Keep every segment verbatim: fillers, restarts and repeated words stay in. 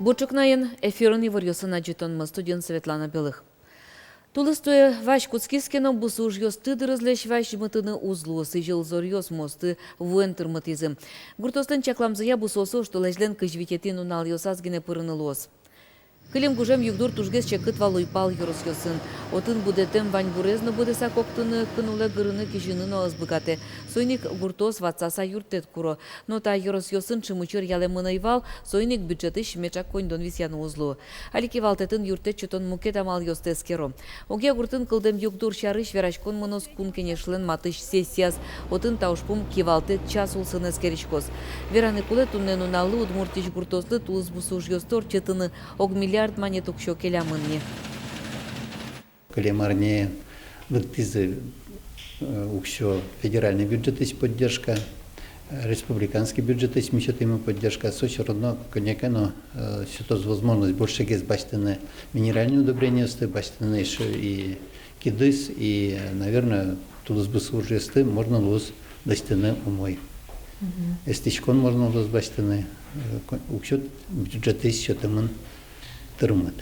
Бур ӵукнаен! Эфирын иворъёсын адӟытонмы, студиын Светлана Белых. Тулыс туэ вазь кутскиз ке но, бусы ужъёсты дырызлэсь вазьмытыны уз луы, сӥзьыл зоръёс мосты вуэн тырмытӥзы. Гуртоослэн чакламзыя, бусыосы оштолэзьлэн кызь витетӥ нуналъёсаз гинэ пырыны луоз. Кылем гужем югдур тужгес секыт вал уйпал ёросъёсын. Отын будэтэм ваньбурез но быдэсак октыны, кын улэ гырыны, кизьыны но ӧз быгатэ. Соин ик гуртоос ватсаса юрттэт куро. Но та ёросъёсын ӵим учыр ялэмын ӧй вал, соин ик бюджетысь меӵак коньдон висъяны уз луы. Али кивалтэтын юрттэт сётон мукет амалъёсты эскеро. Огъя гуртын кылдэм югдур сярысь вераськон мыноз Кун Кенешлэн матысь сессияз. Отын та ужпум кивалтэт час улсын эскериськоз. Вераны кулэ, туннэ нуналлы Удмуртиысь гуртоослы тулыс бусы ужъёсты ортчытыны ог миллиард манет уксё келямын ни. Кылем арне лыктӥзы, э, уксё федеральный бюджетысь поддержка, э, республиканский бюджетысь ми сётӥмы поддержка, со всё равно кӧня ке но, э, сётоз возможность большегес басьтыны минеральной удобрениосты, басьтыны ещё и кидыс, и, э, наверное, тулыс бусы ужъёсты можно луоз лэсьтыны умой. Мгм. Эстӥськон можно луоз басьтыны, э, ко-, уксё бюджетысь сётэмын тырмыт.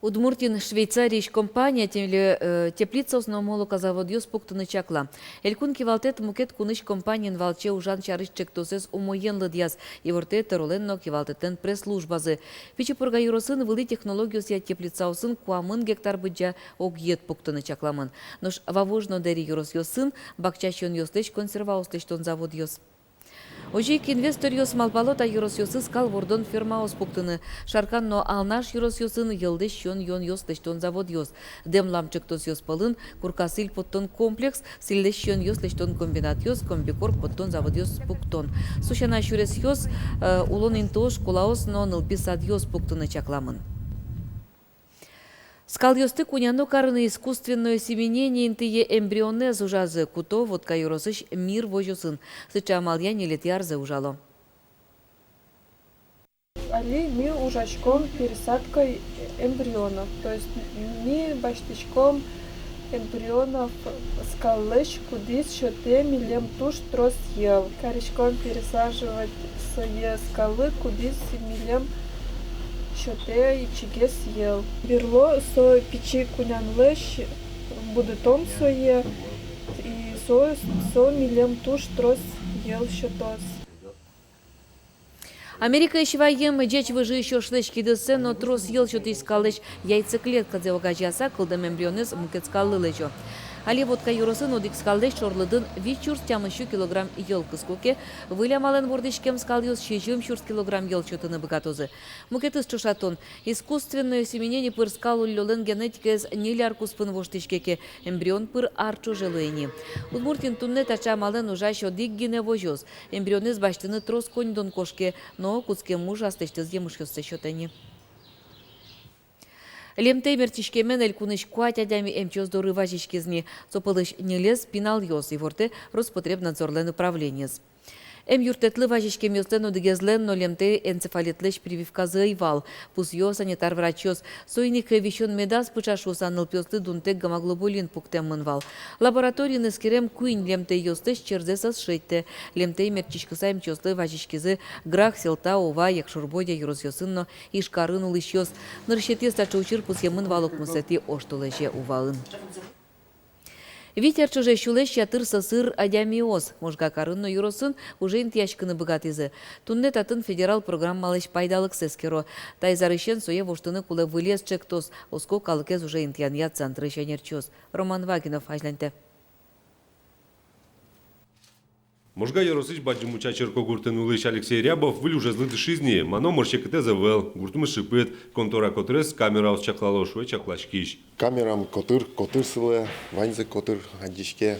Удмуртиын Швейцариысь компания темле-, э, теплицаос но молокозаводъёс пуктыны чакла. Элькун кивалтэт мукет кунысь компаниен валче ужан сярысь ӵектосэз умоен лыдъяз, ивортэ тӧролэн но кивалтэтлэн пресс-службазы. Пичи Пурга ёросын вылӥ технологиосъя теплицаосын куамын гектар быдӟа огъет пуктыны чакламын. Нош Вавож но Дэри ёросъёсын бакча сиёнъёслэсь консерваос лэсьтон заводъёс. Озьы ик инвесторъёс малпало та ёросъёсы скал вордон фермаос пуктыны. Шаркан но Алнаш ёросъёсын йӧлдэсь сиён-юонъёс лэсьтон заводъёс. Дэмлам ӵектосъёс пӧлын курка сӥль поттон комплекс, сӥльлэсь сиёнъёс лэсьтон комбинатъёс, комбикорм поттон заводъёс пуктон. Со сяна сюресъёс, э, улон интыос, школаос но нылпи садъёс пуктыны чакламын. Скалъёсты куняно карыны искусственное семенение интые эмбрионэз ужазы. Куто Вотка ёросысь «Мир» возёсын. Сыӵе амалъя ньылетӥ арзэ ужало. Али ми ужаськом пересадкой эмбрионов. То есть ми басьтӥськом эмбрионов скаллэсь, кудӥз сётэ милем туж трос йӧл. Кариськом пересаживать сое скаллы, кудӥз милем сётэ ичигес йӧл. Берло со пичи кунянлэсь будэтом сое, и со, со милем туж трос йӧл сётоз. Америкаысь ваем ӟеч выжыысь ошлэсь кидысэ но трос йӧл сётӥсь скаллэсь яйцеклеткадзэ огазеяса, кылдэм эмбрионэз мукет скаллы лэзё. Али Вотка ёросын одӥг скаллэсь шорлыдын вить сюрс тямыс сю килограмм йӧл кыско ке, выль амалэн вордӥськем скалъёс сизьым сюрс килограмм йӧл сётыны быгатозы. Мукетыз ӵошатон: искусственное семенение пыр скал уллёлэн генетикаез ньыль ар куспын воштӥське ке, эмбрион пыр ар ӵоже луэ ини. Удмуртиын туннэ таӵе амалэн ужась одӥг гинэ возёс. Эмбрионэз басьтыны трос коньдон кошке, но кутскем уж аслэсьтыз емышъёссэ сётэ ни. Лемтэй мертчиськемен элькунысь куать адями эмчиос доры вазиськиз ни. Со пӧлысь ньылез пиналъёс, ивортэ Роспотребнадзорлэн управлениез. Эмъюрттэтлы вазиськемъёслэн одӥгезлэн но лемтэй энцефалитлэсь прививказы ӧй вал, пусъё санитар врачъёс. Соин ик висён медаз пыӵа шуыса, нылпиослы дунтэк гемоглобулин пуктэмын вал. Лабораториын эскерем куинь лемтэйёслэсь черзэс ӧз шедьтэ. Лемтэй мертчиськыса эмчиослы вазиськизы Грах, Сьӧлта, Ува, Якшур-Бӧдья ёросъёсын но Ижкарын улӥсьёс. Нырысетӥез таӵе учыр пусъемын вал укмысэтӥ оштолэзе Уваын. Вить ар ӵоже сюлэсь ятыр сӧсыр адямиос Можга карын но ёросын уже интыяськыны быгатӥзы. Туннэ татын федерал программалэсь пайдалыксэ эскеро. Таиз арысен сое воштыны кулэ вылез ӵектос, оско калыкез уже интыянъя центрысь ӧнерчиос. Роман Вагинов азьланьтэ. Можга ёросысь Бадӟым Уча черкогуртын улӥсь Алексей Рябов выль ужезлы дышиз ни. Мано мар секытэз ӧвӧл, гуртмы шыпыт, контора котырез камераос чаклало, шуэ чакласькись. Камерам котыр, котыр сылэ, ваньзэ котыр адӟиське.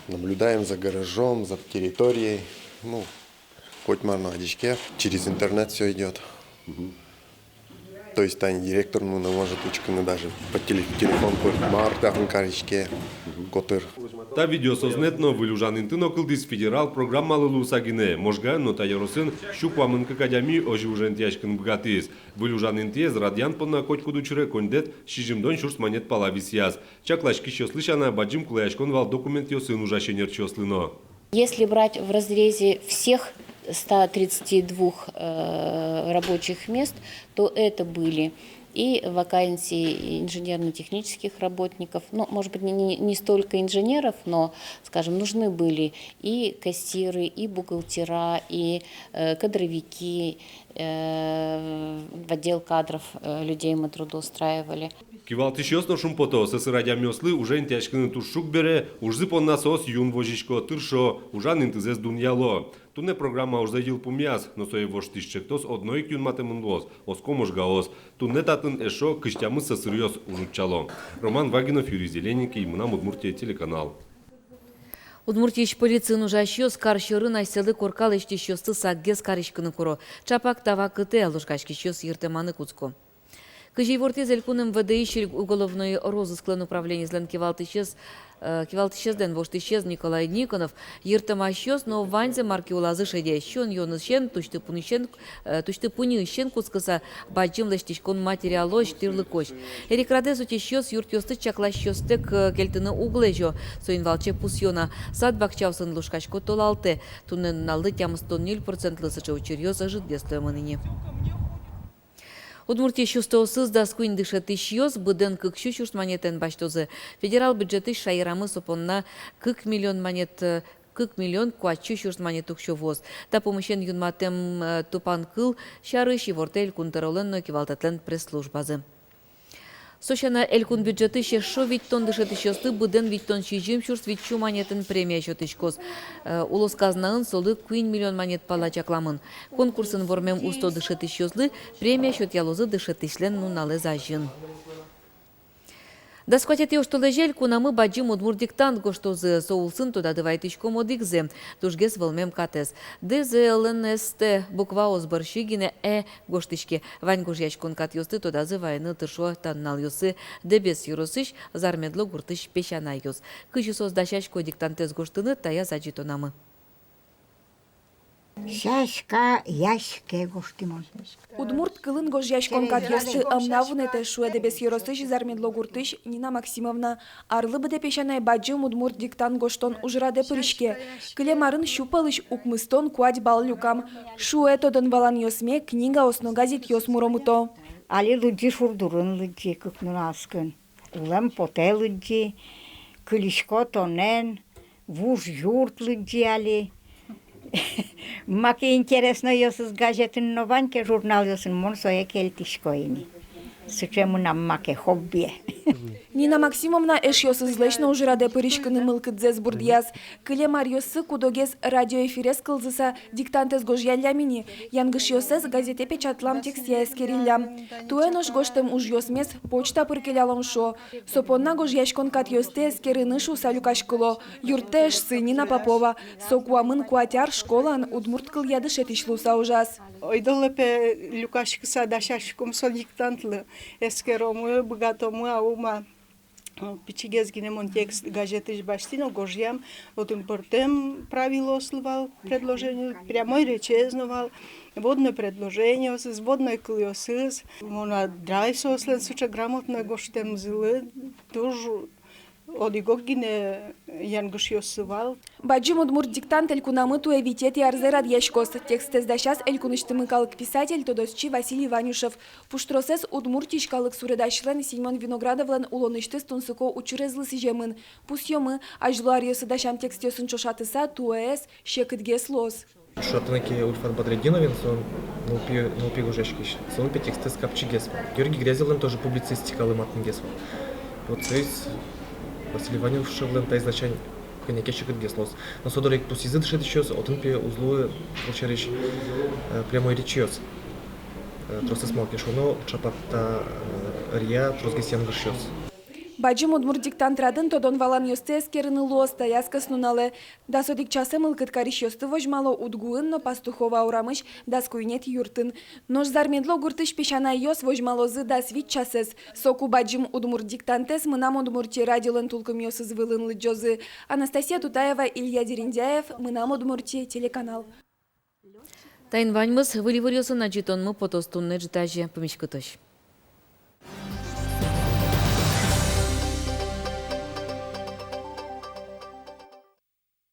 Наблюдаем за гаражом, за территорией. Ну, котьмар но адӟиське. Через интернет всё идёт. То есть тани директор, ну, не может учкыны даже по теле-, телефон пыр, мар татын кариське котыр. Та видеосознэт но выль ужан инты но кылдӥз федерал программалы луыса гинэ. Можгаын но та ёросын сю куамын кык адями озьы уже интыяськыны быгатӥз. Выль ужан интыез радъян понна котькуд учыре коньдэт сизьымдон сюрс манет пала висъяз. Чакласькисьёслы сяна, бадӟым кулэяськон вал документъёсын ужась ӧнерчиослы но. Если брать в разрезе всех ста тридцати двух, э, рабочих мест, то это были и вакансии инженерно-технических работников, ну, может быть, не, не, не столько инженеров, но, скажем, нужны были и кассиры, и бухгалтера, и, э, кадровики, э, в отдел кадров, э, людей мы трудоустраивали. Кивалтӥсьёс но шумпото, сӧсыр адямиослы уже интыяськыны туж шуг бере, ужзы понна соос юн возисько, тыршо, ужан интызэс дунъяло. Туннэ программа ужзэ йылпумъяз, но сое воштӥсь ӵектос одно ик юнматэмын луоз, оско Можгаос. Туннэ татын эшшо кызь тямыс сӧсыръёс уж утчало. Роман Вагинов, Юрий Зелененький, «Мынам Удмуртие» телеканал. Удмуртиысь полициын ужасьёс кар сьӧрын асьсэлы корка лэсьтӥсьёсты сакгес кариськыны куро. Чапак та вакытэ лушкаськисьёс йыртэманы кутско. Кызьы ивортӥз элькун МВД-ысь уголовной розысклэн управлениезлэн кивалтӥсез, э, кивалтӥсезлэн воштӥсез Николай Никонов, йыртэмасьёс но ваньзэ, мар ке улазы шеде, сиён-юонысен, тусьты-пуньысен, э, тусьты-пуньысен кутскыса, бадӟым лэсьтӥськон материалозь, тӥрлыкозь. Эрикрадэз утисьёс юртъёсты чакласьёстэк, э, кельтыны уг лэзё, соин валче пусъё на: сад-бакчаосын лушкасько толалтэ. Туннэ нуналлы тямыстон ньыль процентлы сыӵе учыръёс ӧжытгес луэмын ини. Удмуртиысь устоосыз дас куинь дышетӥсьёс быдэн кык сю сюрс манетэн басьтозы. Федерал бюджетысь шаерамы со понна кык миллион манет, э, кык миллион куать сю сюрс манет уксё вуоз. Та пумысен юнматэм, э, тупанкыл сярысь ивортэ Элькун Тӧролэн но Кивалтэтлэн пресс-службазы. Со сяна, элькун бюджетысь эшшо витьтон дышетӥсьёслы быдэн витьтон сизьым сюрс витьсю манетэн премия сётӥськоз. Э, улос казнаын солы куинь миллион манет пала чакламын. Конкурсын вормем усто дышетӥсьёслы премия сётъялозы дышетӥсьлэн нуналэз азьын. Дас куатетӥ оштолэзе элькунамы бадӟым удмурт диктант гожтозы. Со улсын тодады вайытӥськом одӥгзэ, тужгес вӧлмем катэз. Д З Л Н С Т букваос бӧрсьы гинэ «э» гожтӥське. Вань гожъяськон катъёсты тодазы вайыны тыршо та нуналъёсы Дэбес ёросысь Зармедло гуртысь песянайёс. Кызьы соос дасясько диктантэз гожтыны, таяз адӟытонамы. Сяська, яське гожтӥ мон. Удмурт кылын гожъяськон катъёсты ӧм на вунэтэ, шуэ Дэбес ёросысь Зармедло гуртысь Нина Максимовна. Арлы быдэ песянай бадӟым удмурт диктант гожтон ужрадэ пыриське. Кылем арын сю пӧлысь укмыстон куать балл люкам. Шуэ, тодон-валанъёсме книгаос но газетъёс муромыто. Али лыдӟи, шур дурын лыдӟи кык нунаоскын. Улэм потэ лыдӟи, кылисько тонэн, «Вуж юрт» лыдӟи али. Маке интереснойёсыз газетын но вань ке, журналъёсын, мон сое кельтӥсько ини. Сыӵе мынам маке хоббие. Нина Максимовна эшъёсызлэсь но ужрадэ пыриськыны мылкыдзэс бурдъяз. Кылем аръёсы кудогез радиоэфирез кылзыса диктантэз гожъяллям ини. Янгышъёссэс газетэ печатлам текстъя эскериллям. Туэ нош гожтэм ужъёсмес почта пыр келялом, шуо. Со понна гожъяськон катъёсты эскерыны шуыса люкаськыло. Юрттэ эшсы Нина Попова. Со куамын куать ар школаын удмурт кылъя дышетӥсь луыса ужаз. Ойдолэ, пе, люкаськыса дасяськом со диктантлы. Эскеромы, быгатомы-а, ума. Пичигес гинэ мон текст газетысь басьтӥ но гожъям, отын пӧртэм правилоослы вал, предложение, прямой речез но вал, вводной предложениосыз, вводной кылъёсыз. Мон а драй соослэн сыӵе грамотной гожтэмзылы, туж одӥг-ог гинэ янгышъёссы вал. Бадӟым удмурт диктант элькунамы туэ витетӥ арзэ радъяськоз. Текстэз дасяз элькунысьтымы калык писатель, тодосчи Василий Ванюшев. Пуштросэз Удмуртиысь калык суредасьлэн Семён Виноградовлэн улонысьтыз тунсыко учырезлы сӥземын. Пусъёмы, азьло аръёсы дасям текстъёсын ӵошатыса, туэез секытгес луоз. Ӵошатыны ке Ульфат Бадретдиновен, со нылпи, нылпи гожъяськись, солэн, пе, текстэз капчигес вал. Георгий Грязевлэн тоже публицистикалы матынгес вал. Вот соиз Василий Ванюшевлэн таиз дасян кӧня ке секытгес луоз. Но со доры ик пусйизы дышетӥсьёс, отын, пе, уз луы, кылсярысь, э, прямой речиос. Э, тросэз, малы ке шуоно, ӵапак та, э, ӧръя тросгес янгышъёс. Бадӟым удмурт диктант радын тодон-валанъёсты эскерыны луоз таяз кӧснуналэ. Дас одӥг часэ мылкыд карисьёсты возьмало УдГУын но Пастухова урамысь дас куинетӥ юртын. Нош Зармедло гуртысь песянайёс возьмалозы дас вить часэз. Соку бадӟым удмурт диктантэз «Мынам Удмуртие» радиолэн тулкымъёсыз вылын лыдӟозы. Анастасия Тутаева, Илья Дерендяев, «Мынам Удмуртие» телеканал. Таин ваньмыз. Выль иворъёсын адӟытонмы потоз туннэ ӝытазе. Пумиськытозь.